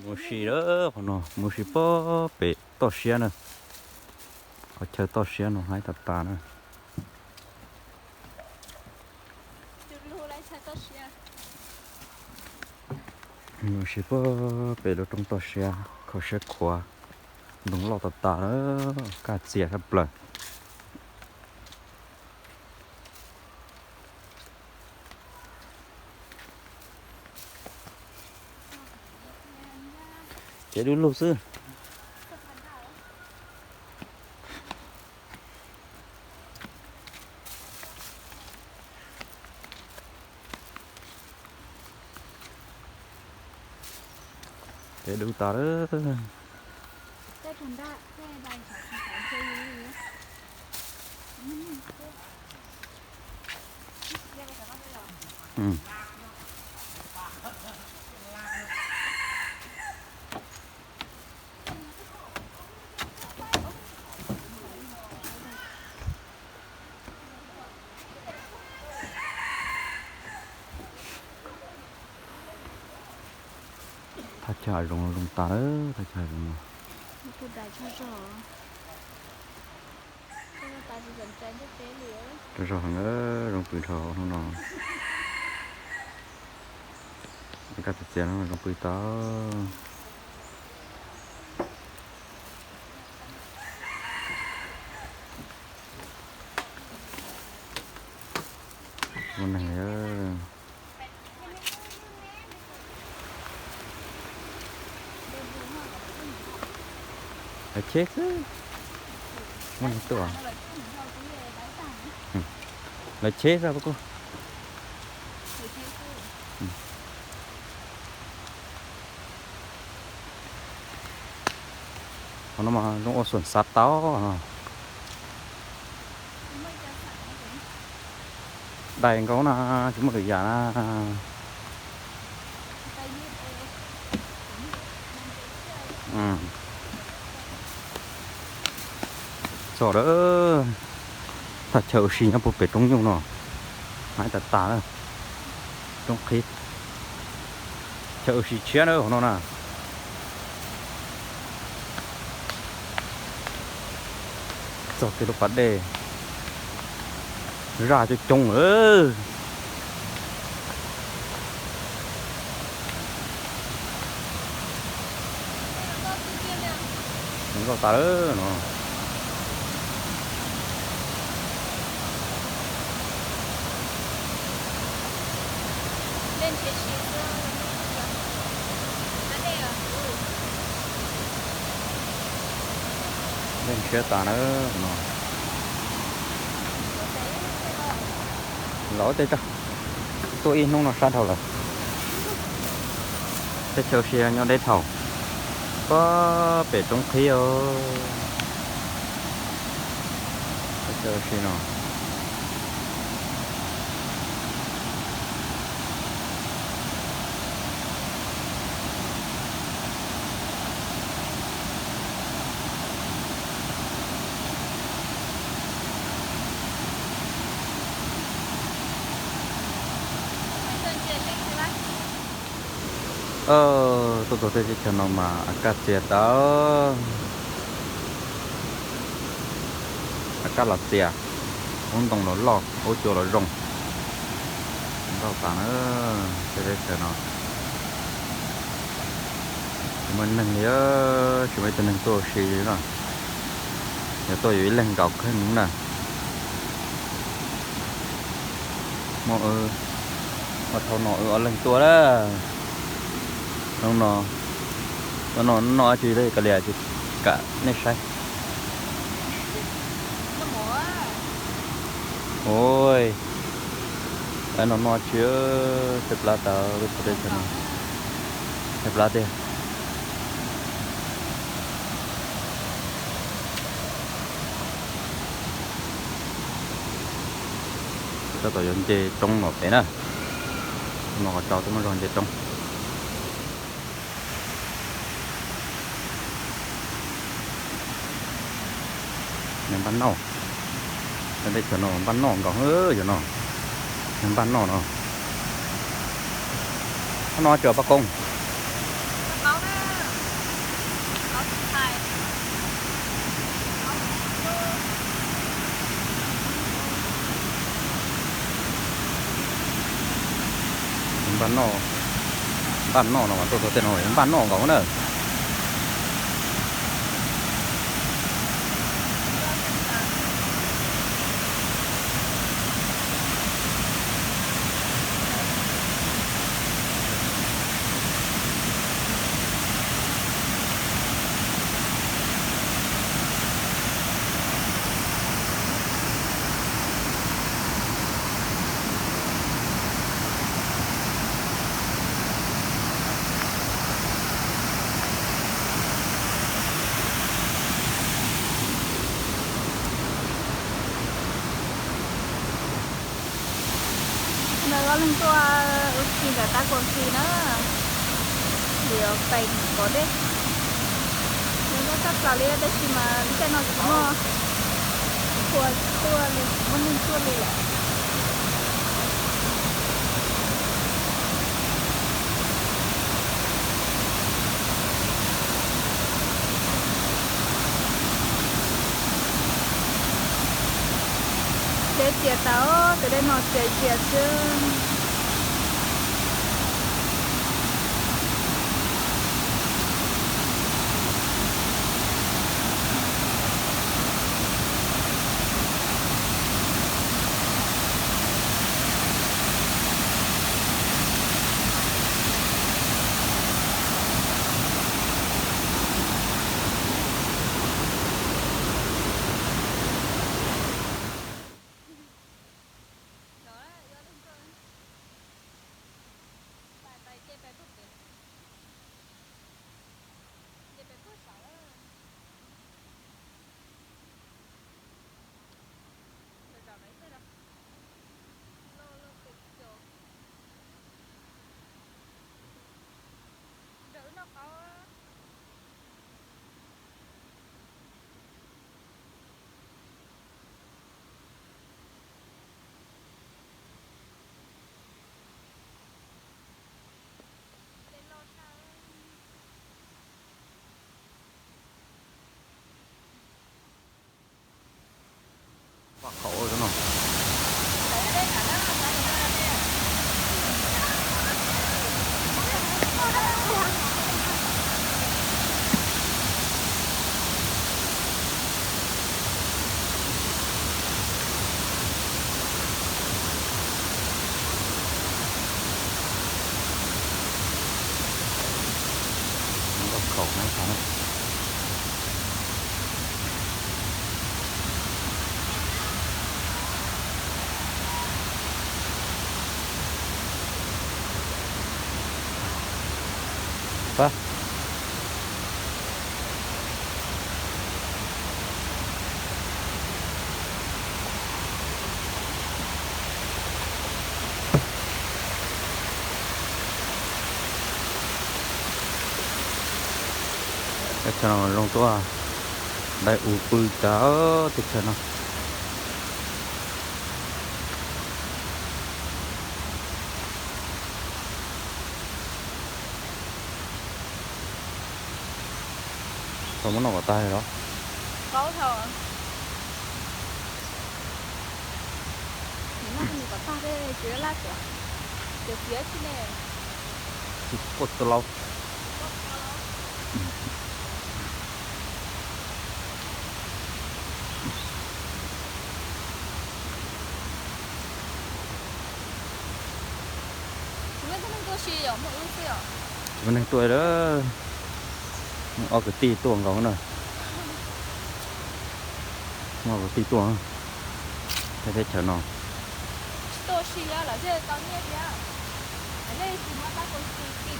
Mus si lawm qhov no, mus si puag pem toj siab na. Qhov chaw toj siab no haib tas tas na. Mus si puag pem lub roob toj siab, kho siab khuav, ntoo loj tas tas na, kaj txias tshaj plaws. Ces dub lug xwb. Ces dub tas lawm. Thaj chaw hav zoov zoo tas lawm, thaj chaw hav zoov no. Rau zog heev, zoo pw dhau hnub no. Kaj txias txias no zoo pw tau. Muaj neeg li. Lawv cheb xwb. Muaj neeg tuaj. Lawv cheb xwb puas kuj. Qhov no mas zoo ua xoom xav tau no. Dai nkaus na, tsis muaj lwm yam na. Txog lawm, thaj chaw ua si nyob puag pem roob nyuj no, haib tas tas na, roob qhib. Chaw ua si tshiab na hauv no na. Txog kiag lub pas dej, zaj coob coob lawm. Nkauj tas lawm no. Dej ntshiab tas na no. Los ua tej tso, tuaj ib hnub no sab dhau lawm. Teb chaws ua si nyob deb thaum, puag pem roob qhib os. Teb chaws ua si no. Tuaj txog tej teb chaws no mas a kaj txias tau. A kaj los txias, lub ntoo los loj, lub cua los zoo. Nkauj tas na, tej teb chaws no. Tsis muaj neeg li, tsis muaj ib tug neeg tuaj ua si li na. Yog tuaj yuav ib leeg nkaus kheej na. Muaj, muaj thaum no wb ob leeg tuaj na. Hnub no, hnub no noj dab tsi thiab kav liam tsis kam nej saib. Ua, no noj dab tsi, tshaib plab tas, tshaib plab tiag. Tab tom yuav nce roob los pem na. No qhov tsaus twb muaj zog nce roob. Npaj noj, tej teb chaws no npaj noj nkaus, yog no, npaj noj no. Noj tsis paj koob. Npaj noj, npaj noj no mas tuaj txog tej no npaj noj nkaus na. Ntawd ob leeg tuaj ua si ntawm tab kuas si na, vim pem pov dej. Nws muaj tshaj plaws li tab sis mas lub caij no tsis muaj, tsis muaj neeg tuaj li lawm. Dej txias tas, tus dej no txias zias xwb. Vaj khaum no. Vaj khaum na ib tag na. Teb chaws no zoo tuaj dai u pw tas teb chaws no. Thaum muab noj kom tag los? Qaub dhau. Nim noj tus nim kom tag tej tsis laj tuaj. Ces txiav tsis ne. Tsis quaj tus laus. Tsis muaj neeg tuaj si yom, muaj wb xwb yom. Tsis muaj neeg tuaj lawm. Muaj ob kwv tij tuaj nkaus na. Muaj ob kwv tij tuaj tej teb chaws no. Tsis tuaj si lawm, lawv thiaj tau nyiaj thiab. Lawv thiaj tsis muab tab kuas si.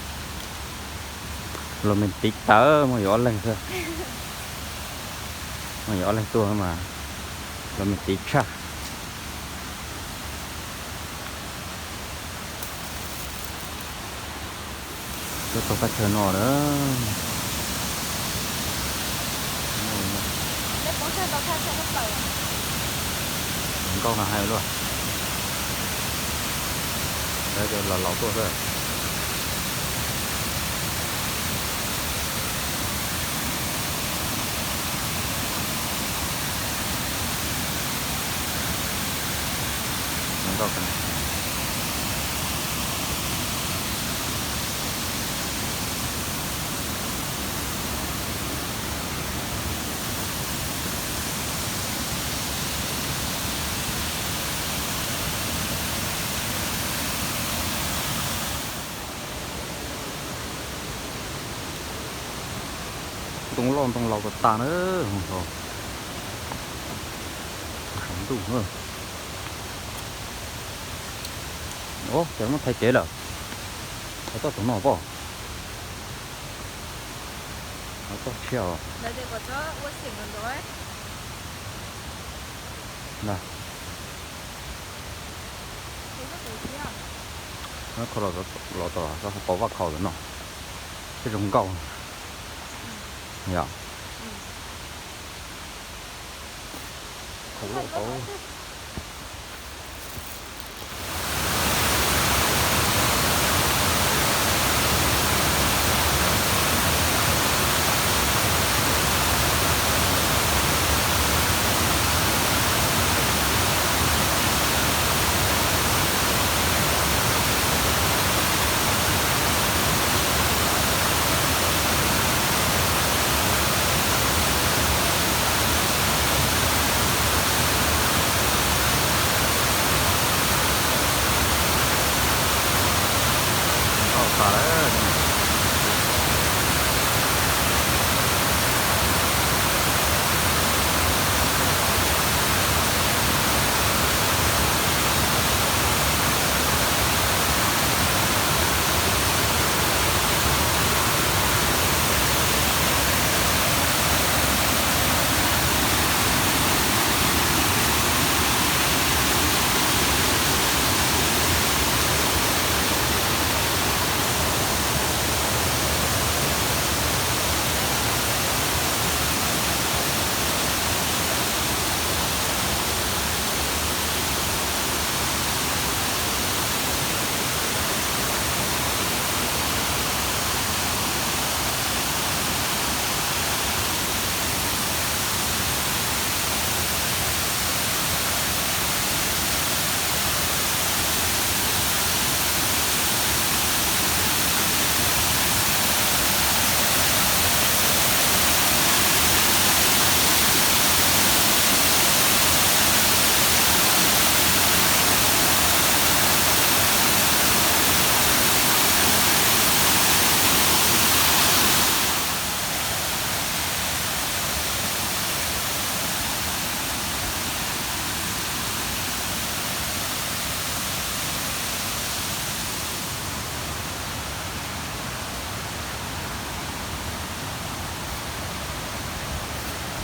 Los me tiv tawv muaj yog ob leeg xwb. Muaj yog ob leeg tuaj mas los me tiv tshaj. Tuaj txog thaj chaw no lawm. Nkauj no hais luaj. Lawv cov laus laus tuaj xwb. Zoo nkauj kawg. Ntoo loj ntoo laus tas tas na. Saum ntuj na. Os, ces muab thaij kev lawm. Thaij txoj tus no pob. Txoj tshiab os. Kho los tau vaj khau ntawm no, thiab zoo nkauj. Yog. Kho los tau.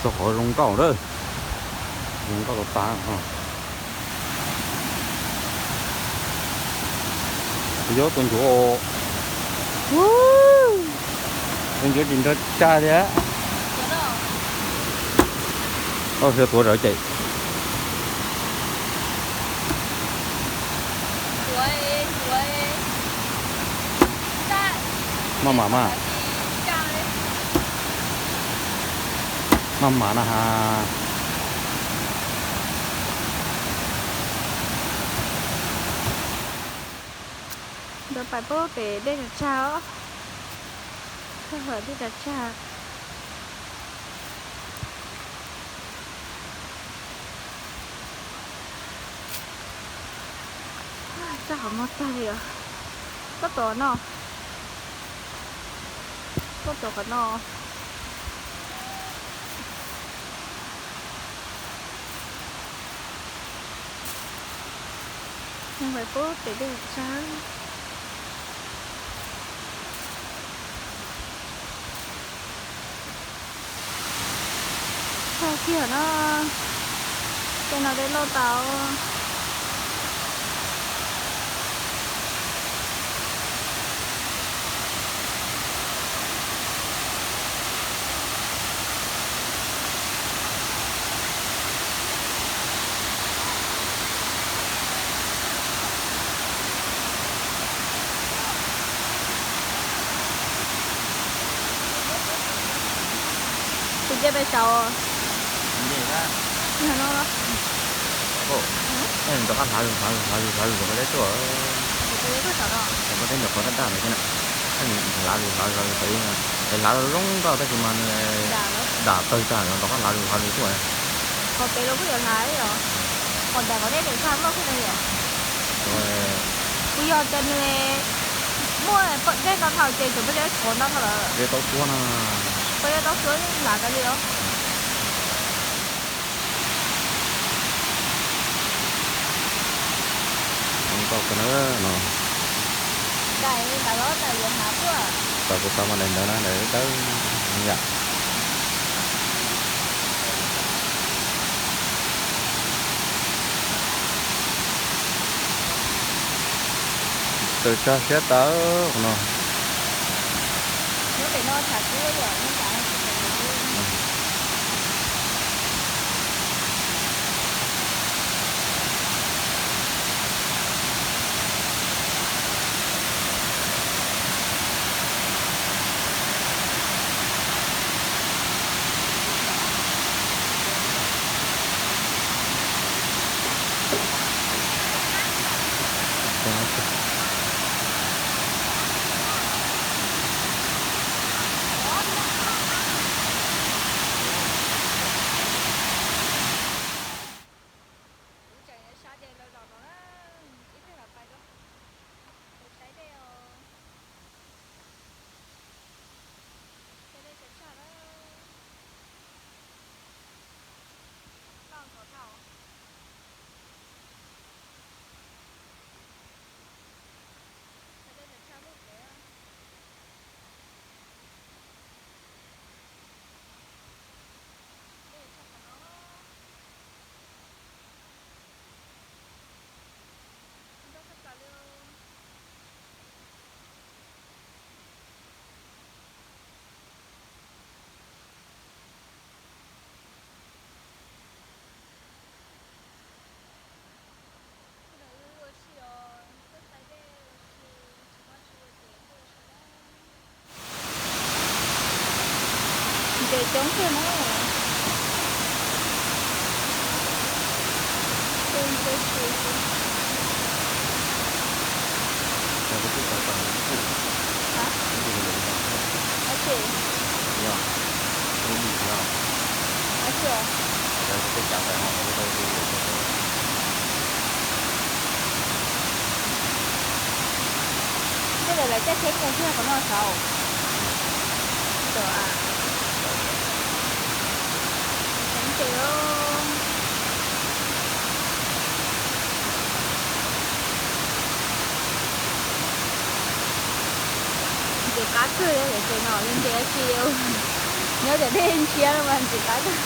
Txog qhov zoo nkauj lawm, zoo nkauj tas tas. Kuv yuav tus ncuav, tus ncuav tsis nrog tsa thiab. Oj, tuav zawv ces. Maj mam mas. Maj mam na has. Ntawd pais pub pem dej tsag tsag os. Txog dej tsag tsag. Txaj qhov muag tag li os. Koj tuav no. Koj tuav qhov no. Pais pub pem dej tsag. Txog kiag no, tej no dej loj tas. Tus ncej peb saud. Ncej no. Rov qab hlav zus hlav zus hlav zus hlav zus pem pob zeb tuaj. Pem pob zeb ntawm qhov daj daj ntawd thiab na. Hlav zus hlav zus hlav zus pem, es hlav zoo nkauj tab sis mas nws dam tawg tag, rov qab hlav zus hlav zus tuaj. Qhov pem los kuj yuav hlav os. Qhov ntawm qhov dej tsag loj xwb na yom. Kuv yog tias nws muaj dej ntau dhau ces tseem muaj dej khov ntau dhau lawm. Dej tau tuag na. Peb tau suab lam tas li os. Tau kawg na no. Daim ntawd los daim yuav hnav tuaj. Tau kuv xav mas daim ntawd na, daim dawb yam. Tawm tsag siab tawv no. Nyob pem no tshav kub yom, nyob tshav no tsis tshav kub. Kuv tseem sab ces lawv zaum no na, ib pliag mam pais rau saib dej os. Saib dej tawm tsag na. Loj nkaus dhau. Saib dej tawm tsag lub pem. Dej tshaj plaws no. Zoo nkauj tshaj plaws li. Hnub no wb ua si os, tuaj saib dej ua si, tsis muaj tsis ua ces tuaj ua si na. Ntses coob kawg na. Tej teb tsis xwb. Dab tsi? Dab tsi os? Tej ntawd lawv caij tsheb mus kiag qhov no saud. Ntses, ntses qab kawg li, ntses no yog ntses dab tsi, nyob cov dej ntshiab no mas ntses qab kawg.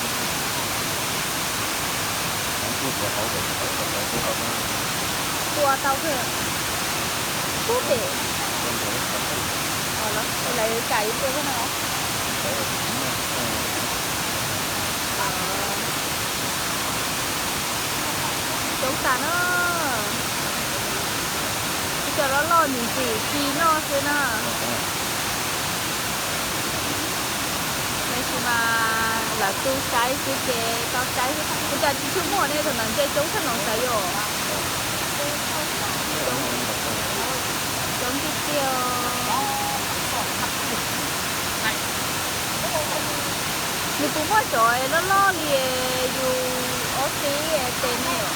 Tua tau kawg. Pub pem. Lawv tsam yus tua kawg no. Coob tas na. Ib co loj loj ntxim ntxim ci noj xwb na. Tab sis mas lawv tu saib xwb ces tau saib xwb. Ua cas tsis tshua muaj ne, thaum ntawd ntses coob tshaj no xav yom. Coob tiag tiag. Nws puas muaj cov loj loj li yus ob peb tes ne yom?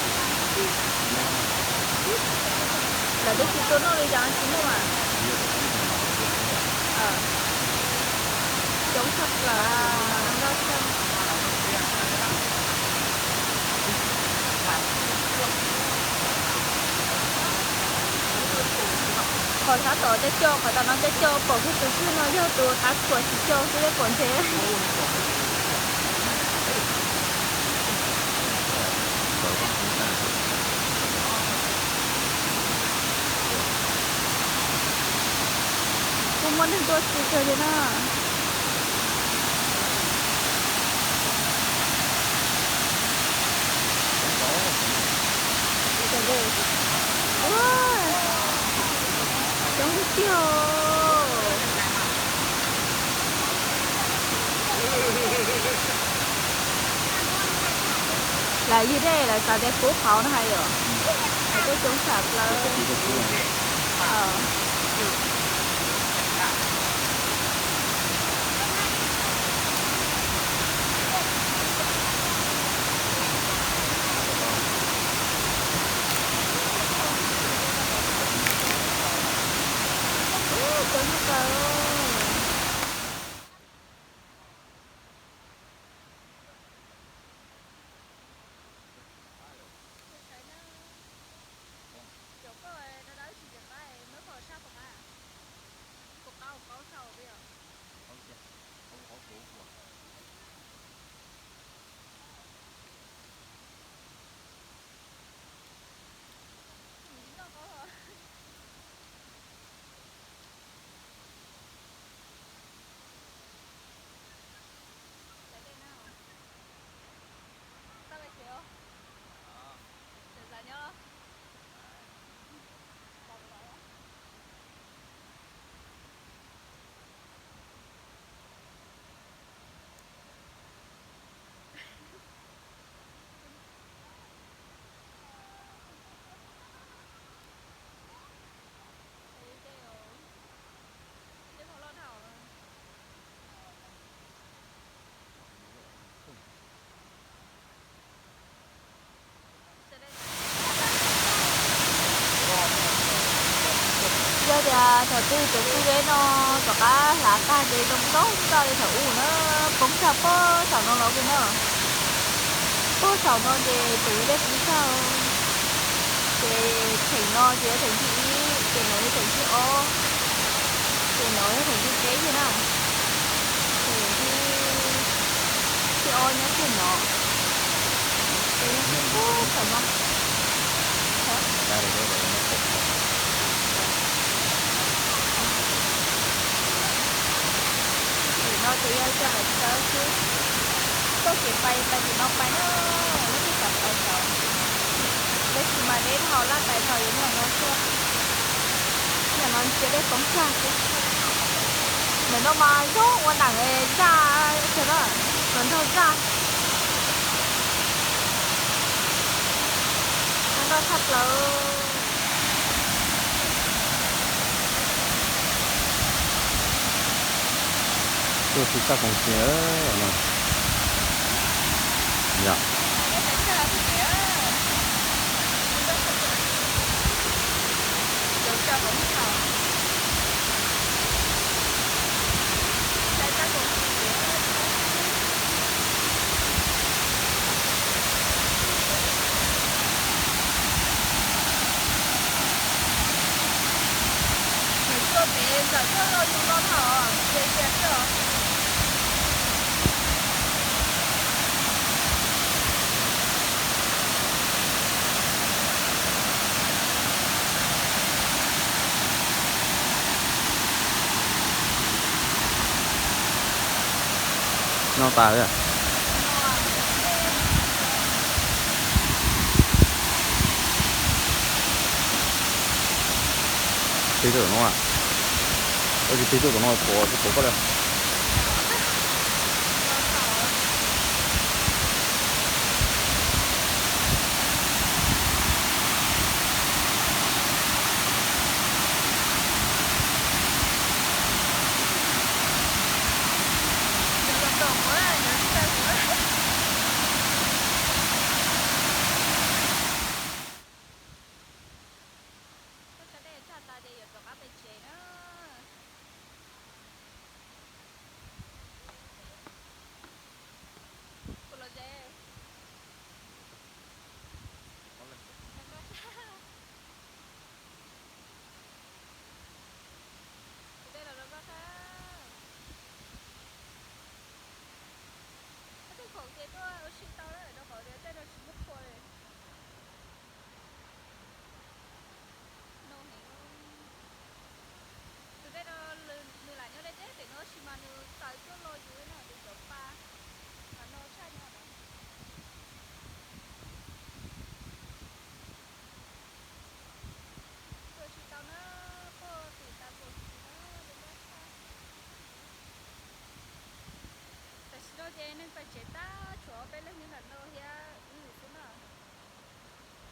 Lawv twb tsis tua noj li cas tsis muaj mas. Coob tshaj plaws, zoo nkauj tshaj. Qhov sab tom caij co, qhov tom no caij co pom kiag tus tswg no yog tus qab khuam tsis co xwb, pom ntses. Kuj muaj neeg tuaj txi kawg thiab na. Coob tiag tiag. Lawv ywg dej lawv xav tias kub qhauv no hais yom. Lawv tuaj coob tshaj plaws. Coob tshaj plaws. Thaum twg tus kwj deb no rov qab hlav tag ces zoo nkauj ntag li thaum ub na, poob tsag puag saum no los kiag na. Puag saum no ces tus dej poob tsag, ces theem no ces yog theem thib ib, ces no yog theem thib ob, ces no yog theem thib peb thiab na. Ces thib ob nyob kiag no, ces yog puag saum no. Nim no ces yog coj lawv sawv xwb. Txoj kev pais pais tim no pais na, leej twg xav pais saud, tab sis mas deb dhau laj pais dhau yuav nyob no xwb. Nyob no ntsia dej poob tsag xwb. Ntawm no mas zoo ua neem zaj kiag na, los nrog zaj. Zoo nkauj tshaj plaws. Tuaj tsis txaj koom kiag no. Yog. Nws tuaj pem ntawm txoj zos yus no thaum ntsia ntsia xwb os. Noj tas. Tig rau no, tab sis tig tuaj tom no pom tsis pom koj li. Koj tsa dej tag tas ces yuav rov qab pem tsev na. Kuv los ze. Tus dej los rau koj saib. Koj tej khoom ces tuaj ua si tau lawm rau qhov tias tej no tsis muaj qhua li. No heev. Tus dej no nws lam nyob deb deb pem no tab sis mas nws txaws tuaj lo yus no, yus cov pa mas no tshaj nyob no. Tuaj tsis tau na, puag tim tas nkaus tsis na, zoo nkauj tshaj. Tam sim no ces neeg pais tsev tag, tshuav ob peb leeg nyob nram no thiab wb xwb na.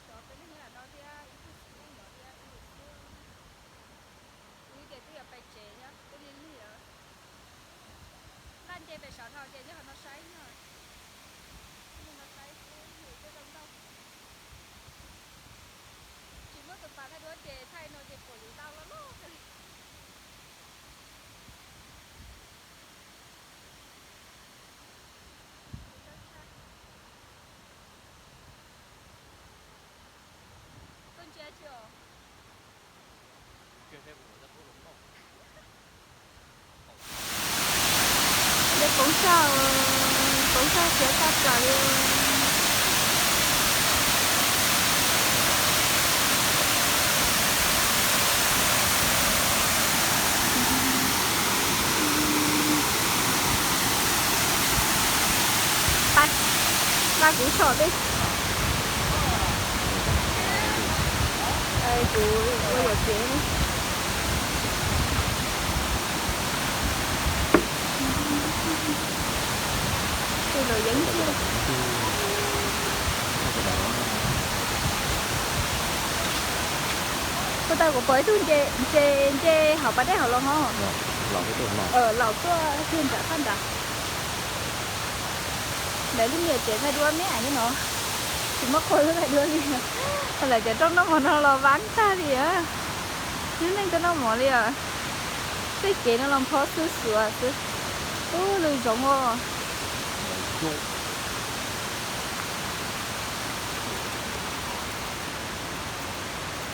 Tshuav ob peb leeg nyob nram no thiab ib tug txiv neej no thiab wb xwb. Wb ces twb yuav pais tsev thiab, twb lig lig lawm. Laj nce pem saud dhau ces nyob qhov no saib no. Nyob no saib xwb, nws twb zoo nkauj. Tsis muaj tus pas thaij duab ces thaij no ces pom yus ntau loj loj kawg li. Koj ntsia tsis os? Dej poob tsag, poob tsag siab tshaj plaws li. Pab, pab kuv tsom tej. Kuv ua yuam kev ne. Tej los yeeb tiag. Puag ta kuv pom ib tug ntse ntse hauv pas dej hauv los ho. Laus tuaj kiag nram qab nrad. Lawv lub niam tsev thaij duab me ais thiab no. Tsis muaj qhua lub thaij duab li. Lawv cov rooj noj mov no los vab tag li a. Neeg tuaj noj mov li os. Tej kev no los phob xwb xuav xwb. Ub, lwm zoov os.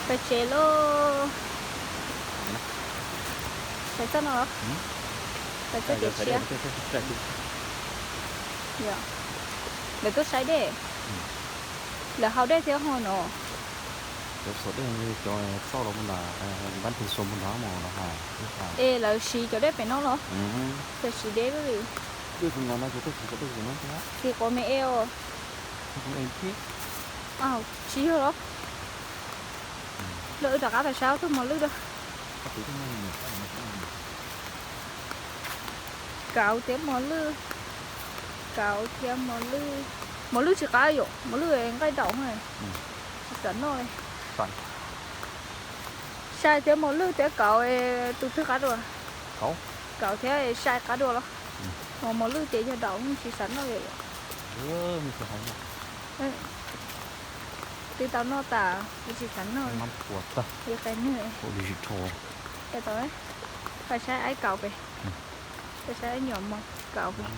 Pais tsev lauj. Pais txoj no los? Pais txoj kev tshiab. Lawv tuaj saib dej. Lawv haus dej thiab ho no. Cov xov dej, cov txauj los nram, npab nthwv xuas mus nrad mas los hais. Es lawv siv cov dej pem no los? Lawv siv deb li. Ces quav me e os. Tsis yog los. Lawv rov qab pais saib ob tug mos lwj rau. Kauv thiab mos lwj. Kauv thiab mos lwj. Mos lwj tsis qab yom, mos lwj nqaij daum. Tsis xav noj li. Sai thiab mos lwj thiab kauv, tus twg qab dua? Kauv thiab sai qab dua los? Ho mos lwj ces yog daum, tsis xav noj li. Twb tau noj tas, tsis xav noj li. Qe nws. Pais saib aib kauv pem. Pais saib aib nyuam mos kauv pem.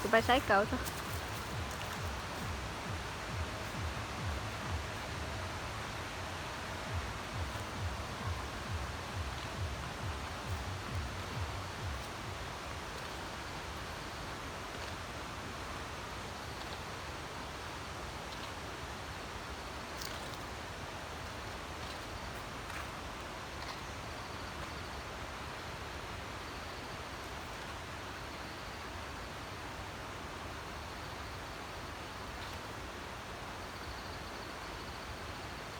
Kuv pais saib kauv tso.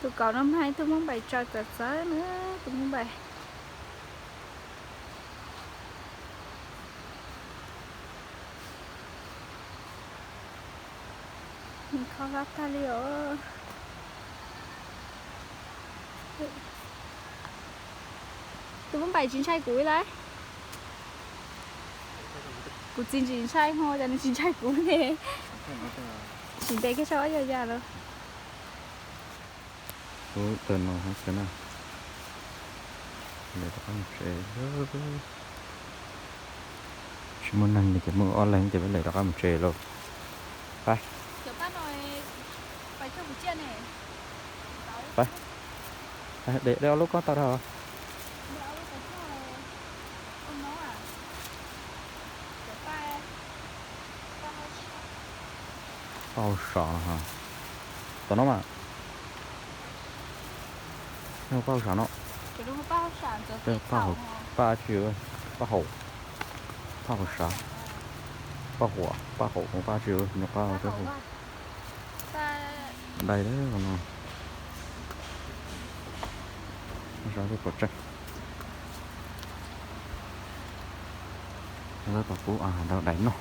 Tus kauv no mas ib tug Hmoob Npaim tsaws txawv txawv na, tus Hmoob Npaim. Nws kho hlab tag li os. Tus Hmoob Npaim tsis ntshai kuv li lauj. Kuv txiv ntsis ntshai ho cas nws tsis ntshai kuv ne. Tsis ntev kiag tso yog yam lawm. Ub, tawm no hab xwb na. Lawv rov qab mus tsev. Tsis muaj neeg li ces muaj ob leeg ces peb lawv rov qab mus tsev lauj. Pais. Pais. De ob lub kob tau dhau. Paj hauv sam no ha. Tom no mas. Paj hauv sam no. Paj hauv, paj tsi, paj hauv. Paj hauv sam. Paj huam, paj hauv, paj tsi, nyuam qab hauv peb hauv. Dai no. Zov tej pom tseeb. Lawv pom kuv dau dais noj.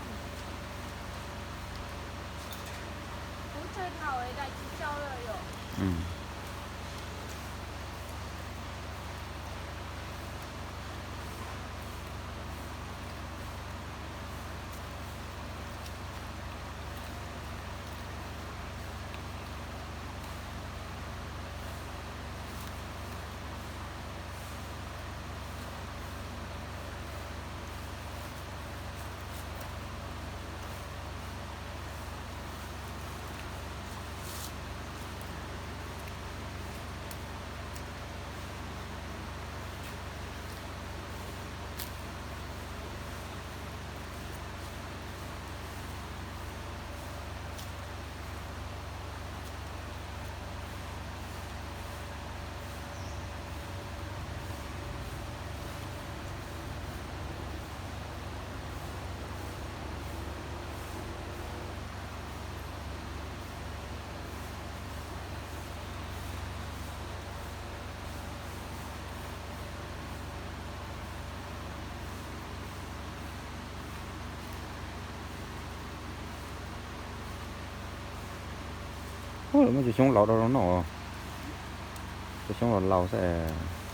Lawv muab cov xyoob laus rau zoo noj. Cov xyoob laus laus xwb.